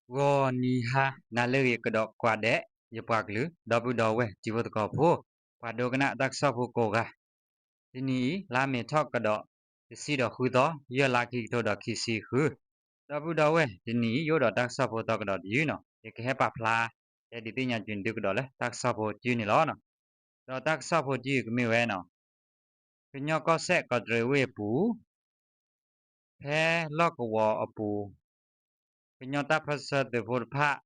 ဂီၤနံၤဟါနၤလၢအဂ့ၤကဒီးကိးဂၤဒဲး ယပှၤကလုာ် ဒီပုၢ်ဒီဝဲၢ်တံၤဖိသကိးဖိ ပှၤဒိကနၣ်တၢ်ကစီၣ်ဖိကိးဂၤ, တနံၤအံၤ လါမ့ၤထီၣ်ကဒီး တဆံဒီးဃုသီ ယဲၢ်လါခံကထိဒီးခံဆံဃု, ဒီပုၢ်ဒီဝဲၢ် တနံၤအံၤ ယအိၣ်ဒီးတၢ်ကစီၣ်ဖိသီကဒီးတယုၢ်နီၤ, ယကဟဲပာ်ဖျါ တဲဒုးသ့ၣ်ညါက့ၤသုကဒီးလၢတၢ်ကစီၣ်ဖိတယုၢ်န့ၣ်လီၤ. ဒီးတၢ်ကစီၣ်ဖိတယုၢ်ကမ့ၢ်ဝဲနီၤ ကညီကီၢ်စဲၣ်ကီးတရံးဝ့ၢ်အပူၤ ဖဲလီၢ်ကဝီၤအပူၤ ကညီတၢ်ပၢၢ်ဆၢသုးဖိတဖၣ်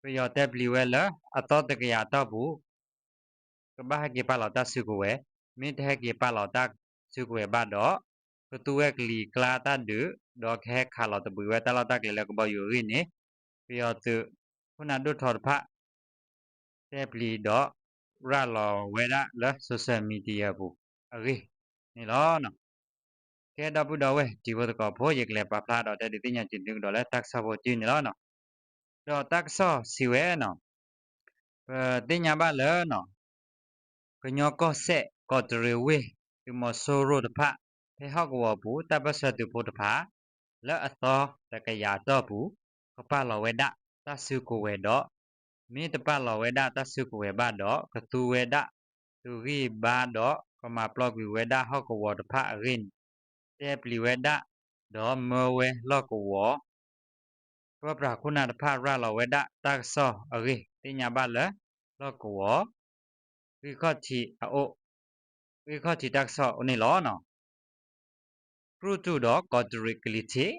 ပယီၤတဲပျံၤဝဲလၢအသီတကယၤအတီၢ်ပူၤ ကဘၣ်ဟဲက့ၤပာ်လီၤတၢ်စုကဝဲၤ, မ့ၢ်တဟဲက့ၤပာ်လီၤတၢ်စုကဝဲၤဘၣ်ဒီး ကသူဝဲကလံၤကျါတၢ်ဒုး ဒီးကဟဲခးလီၤသဘှံးဝဲတၢ်လီၢ်တၢ်ကျဲလၢကဘီယူၤအဂ့ၢ်န့ၣ် ပယီၤသုးခိၣ်နၢ်ဒိၣ်ထီတဖၣ် တဲပျံၤဒီး ရၤလီၤဝဲဒၣ်လၢ social media ပူၤအဂ့ၢ်န့ၣ်လီၤ. ကဲဒီပုၢ်ဒီဝဲၢ်တံၤဖိသကိးဖိ ယကလဲၤပာ်ဖျါဒီးတဲဒုးသ့ၣ်ညါက့ၤသုကဒီးလၢတၢ်ကစီၣ်ဖိတယုၢ်န့ၣ်လီၤ. ဒီးတၢ်ကစီၣ်စံးဝဲနီၤ ပသ့ၣ်ညါဘၣ်လၢ ကညီကီၢ်စဲၣ်ကီးတရံးဝ့ၢ် သုးမီၤစိရိၤတဖၣ် ဖဲဟီၣ်ကဝီၤပူၤ တၢ်ပၢၢ်ဆၢသုးဖိတဖၣ် လၢအသီတကယၤအတီၢ်ပူၤ ကပာ်လီၤဝဲဒၣ်တၢ်စုကဝဲၤဒီး မ့ၢ်တပာ်လီၤဝဲဒၣ်တၢ်စုကဝဲၤဘၣ်ဒီး ကသူဝဲဒၣ်သုးဂံၢ်ဘါဒီး ကမၤပျီကွံာ်ဝဲဒၣ်ဟီၣ်ကဝီၤတဖၣ်အဂ့ၢ်န့ၣ် တဲပျံၤဝဲဒၣ် ဒီးမၢဝဲလီၢ်ကဝီၤ ပၢပြးခိၣ်နၢ်တဖၣ်ရၤလီၤဝဲဒၣ်တၢ်ကစီၣ်အဂ့ၢ် သ့ၣ်ညါဘၣ်လၢ လီၢ်ကဝီၤ ဂံၢ်ခီၣ်ထံးအအိၣ် ဂံၢ်ခီၣ်ထံးတၢ်ကစီၣ်အိၣ်န့ၣ်လီၤ. ကြူၢ်တူၢ်ဒီးကီးတရံးကလံၤထံး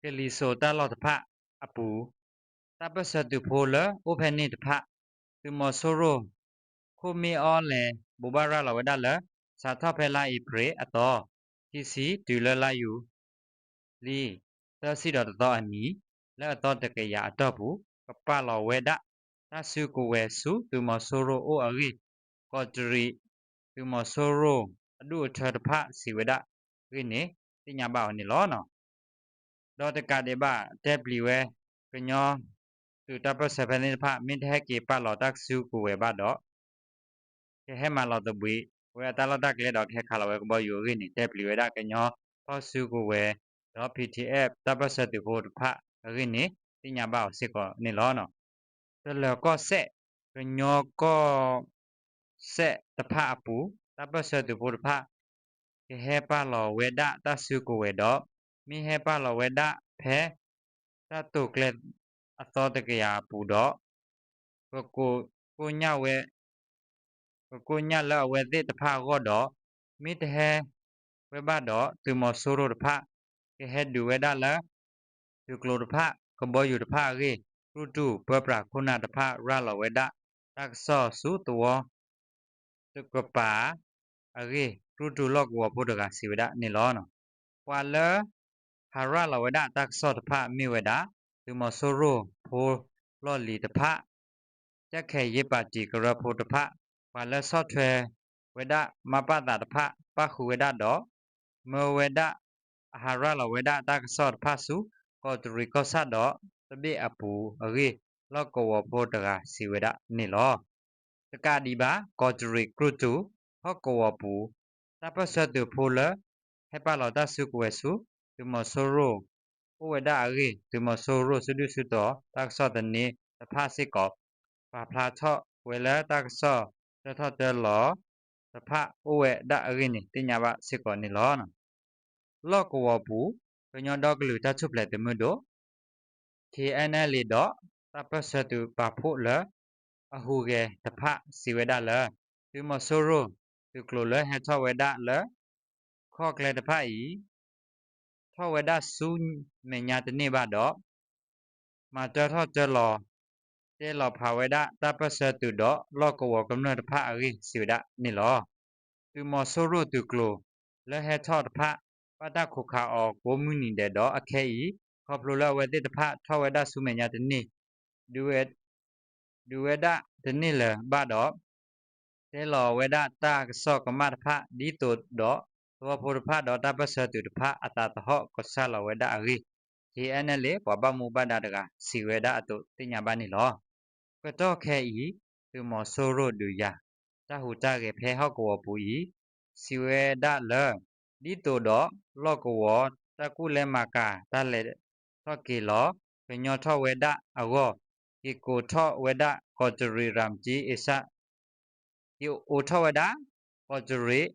ကလံၤစိးတၢ်လီၢ်တဖၣ်အပူၤ တၢ်ပၢၢ်ဆၢသုးဖိလၢအိၣ်ဖဲန့ၣ်တဖၣ် သုးမီၤစိရိၤ ခိၣ်မ့ၢ်အီလဲၤ ဘိးဘၣ်ရၤလီၤဝဲဒၣ်လၢ စးထီၣ်ဖဲလါအ့ဖြ့ၣ်အသီ ခံဆံ တုၤလၢလါယူၤ လံ သၢဆံဒီးတသီအနံၤ လၢအသီတကယၤအတီၢ်ပူၤ ကပာ်လီၤဝဲဒၣ် တၢ်စုကဝဲၤဆူသုးမီၤစိရိၤအိၣ်အဂ့ၢ် ကီးတရံး သုးမီၤစိရိၤ အဒူၣ်အထၢတဖၣ်စံးဝဲဒၣ်အဂ့ၢ်န့ၣ် သ့ၣ်ညါဘၣ်အီၤန့ၣ်လီၤ. ဒီးတကးဒံးဘၣ် တဲပျံၤဝဲ ကညီသုးတၢ်ပၢၢ်ဆၢဖဲန့ၣ်တဖၣ် မ့ၢ်တဟဲက့ၤပာ်လီၤတၢ်စုကဝဲၤဘၣ်ဒီး ကဟဲမၤလီၤသဘှံးဝဲအတၢ်လီၢ်တၢ်ကျဲဒီးကဟဲခးလီၤဝဲကဘီယူၤအဂ့ၢ်န့ၣ် တဲပျံၤဝဲဒၣ်ကညီဖီၣ်စုကဝဲၤ ဒီး PDF တၢ်ပၢၢ်ဆၢသုးဖိတဖၣ်အဂ့ၢ်န့ၣ် သ့ၣ်ညါဘၣ်အီၤစ့ၢ်ကီးန့ၣ်လီၤ. တလၢၤကီၢ်စဲၣ် ကညီကီၢ်စဲၣ်တဖၣ်အပူၤ တၢ်ပၢၢ်ဆၢသုးဖိတဖၣ် ကဟဲပာ်လီၤဝဲဒၣ်တၢ်စုကဝဲၤဒီး မ့ၢ်ဟဲပာ်လီၤဝဲဒၣ်ဖဲ တၢ်တိာ်ကျဲၤအသီတကယၤအပူၤဒီး ကကိးညၣ်ဝဲ ကကိးညၣ်လၢအဝဲသ့ၣ်တဖၣ်အဂီၢ်ဒီး မ့ၢ်တဟဲဝဲဘၣ်ဒီး သုးမီၤစိရိၤတဖၣ် ကဟဲဒုးဝဲဒၣ်လၢ သုးကျိၤတဖၣ် ကဘီယူၤတဖၣ်အဂ့ၢ် ကြူၢ်တူၢ်ပၢပြးခိၣ်နၢ်တဖၣ်ရၤလီၤဝဲဒၣ် တၢ်ကစီၣ်ဆူသဝီ တကပၤအဂ့ၢ် ကြူၢ်တူၢ်လီၢ်ကဝီၤဖိတဂၤစံးဝဲဒၣ်န့ၣ်လီၤ. ပှၤလၢ ဟးရၤလီၤဝဲဒၣ်တၢ်ကစီၣ်တဖၣ်မ့ၢ်ဝဲဒၣ် သုးမီၤစိရိၤဖိလီၢ်လံၤတဖၣ် ကၠၣ်ခဲၣ်ယ့ပၣ်တံၣ်ကရၢဖိတဖၣ် ပှၤလၢဆီၣ်ထွဲဝဲဒၣ် မပသး တဖၣ် ပၣ်ဃုာ်ဝဲဒၣ်ဒီး မၢဝဲဒၣ် အဟးရၤလီၤဝဲဒၣ်တၢ်ကစီၣ်တဖၣ်ဆူ ကီးတရံးကီၢ်ဆၣ်ဒီး တဘ့ၣ်အပူၤအဂ့ၢ် လီၢ်ကဝီၤဖိတဂၤစံးဝဲဒၣ်န့ၣ်လီၤ. တကးဒံးဘၣ် ကီးတရံးကြူၢ်တူၢ် ဟီၣ်ကဝီၤပူၤ တၢ်ပၢၢ်ဆၢသုးဖိလၢ ဟဲပာ်လီၤတၢ်စုကဝဲၤဆူ သုးမီၤစိရိၤ အိၣ်ဝဲဒၣ်အဂ့ၢ် သုးမီၤစိရိၤစုဒုၣ်စုတီၤ တၢ်ကစီၣ်သန့တဖၣ်စ့ၢ်ကီး ပာ်ဖျါထီၣ်ဝဲလၢတၢ်ကစီၣ်တၢထီၣ်တၢလီၤတဖၣ်အိၣ်ဝဲဒၣ်အဂ့ၢ်န့ၣ် သ့ၣ်ညါဘၣ်စ့ၢ်ကီးန့ၣ်လီၤ. လီၢ်ကဝီၤပူၤ ကညီဒီကလုာ်တၢ်ထူၣ်ဖျဲးသုးမုၢ်ဒိၣ် KNLA ဒီး တၢ်ပၢၢ်ဆၢသုးပာ်ဖှိၣ်လၢ အဟူးဂဲၤတဖၣ်စံးဝဲဒၣ်လၢ သုးမီၤစိရိၤသုးကျိၤလၢဟဲထီၣ်ဝဲဒၣ်လၢ ခီၣ်ကျဲတဖၣ်အံၤ ထီၣ်ဝဲဒၣ်ဆူမဲာ်ညါတန့ၢ်ဘၣ်ဒီး မၤတၢထီၣ်တၢလီၤ တဲလီၤဖးဝဲဒၣ်တၢ်ပၢၢ်ဆၢသုးဒီးလီၢ်ကဝီၤကမျၢၢ်တဖၣ်အဂ့ၢ်စံးဝဲဒၣ်န့ၣ်လီၤ. သုးမီၤစိရိၤသုးကျိၤလၢဟဲထီၣ်တဖၣ် ဘၣ်တၢ်ခိးခးအီၤကိးမုၢ်နံၤဒဲးဒီးအခဲအံၤ ခီဖျိလၢအဝဲသ့ၣ်တဖၣ်ထီၣ်ဝဲဒၣ်ဆူမဲာ်ညါတန့ၢ် ဒုးဝဲဒၣ်တန့ၢ်လၢၤဘၣ်ဒီး တဲလီၤဝဲဒၣ်တၢ်ကစီၣ်ကမၣ်တဖၣ် ဒ်သိးဒီး သဝီဖိတဖၣ်ဒီးတၢ်ပၢၢ်ဆၢသုးတဖၣ်အသးသဟီၣ်ကဆှၣ်လီၤဝဲဒၣ်အဂ့ၢ် KNLA ပှၤဘၣ်မူဘၣ်ဒါတဂၤစံးဝဲဒၣ်အသိးသ့ၣ်ညါဘၣ်န့ၣ်လီၤ. ကတီၢ်ခဲအံၤ သုးမီၤစိရိၤဒုးယၤ တၢ်ဟူးတၢ်ဂဲၤဖဲဟီၣ်ကဝီၤပူၤအံၤ စံးဝဲဒၣ်လၢ ဒ်သိးဒီးလီၢ်ကဝီၤတၢ်ကူၣ်လဲၤမၤကၤတၢ်လဲၤထီၣ်က့ၤလီၤ ကညီထီၣ်ဝဲဒၣ်အဂီၢ်, က့ၤကိးထီၣ်ဝဲဒၣ်ကီးတရံးရၤမတံအ့စၢ်, က့ၤအိးထီၣ်ဝဲဒၣ် ကီးတရံး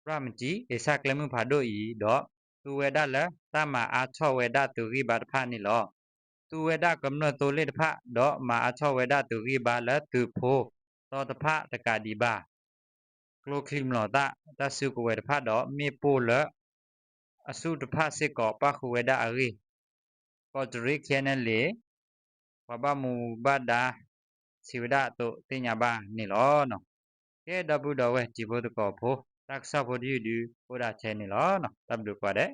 ရၤမတံအ့စၢ်ကျဲမုၢ်ဖးဒိၣ်အံၤ, ဒီးသူဝဲဒၣ်လၢတၢ်မၤအါထီၣ်ဝဲဒၣ်သုးဂံၢ်ဘါတဖၣ်န့ၣ်လီၤ. သူဝဲဒၣ်ကမျၢၢ်သိလ့ၣ်တဖၣ်, ဒီးမၤအါထီၣ်ဝဲဒၣ်သုးဂံၢ်ဘါလၢသုးဖိသီတဖၣ်တကးဒံးဘၣ်. ကျိချံမျိာ်သၣ်တၢ်စုကဝဲၤတဖၣ်ဒီး မ့ၣ်ပိၢ်လၢအဆူၣ်တဖၣ်စ့ၢ်ကီးပၣ်ဃုာ်ဝဲဒၣ်အဂ့ၢ်, ကီးတရံး ခဲအံၤန့ၣ်လံ ပှၤဘၣ်မူဘၣ်ဒါစံးဝဲဒၣ်အသိးသ့ၣ်ညါဘၣ်န့ၣ်လီၤ. ကဲ ဒီပုၢ်ဒီဝဲၢ်တံၤဖိသကိးဖိ, တၢ်ကစီၣ်ဖိတယုၢ်ဒု အိၣ်ဒၣ်ထဲန့ၣ်လီၤ. တၢ်ဘျုးကိးဂၤဒဲး.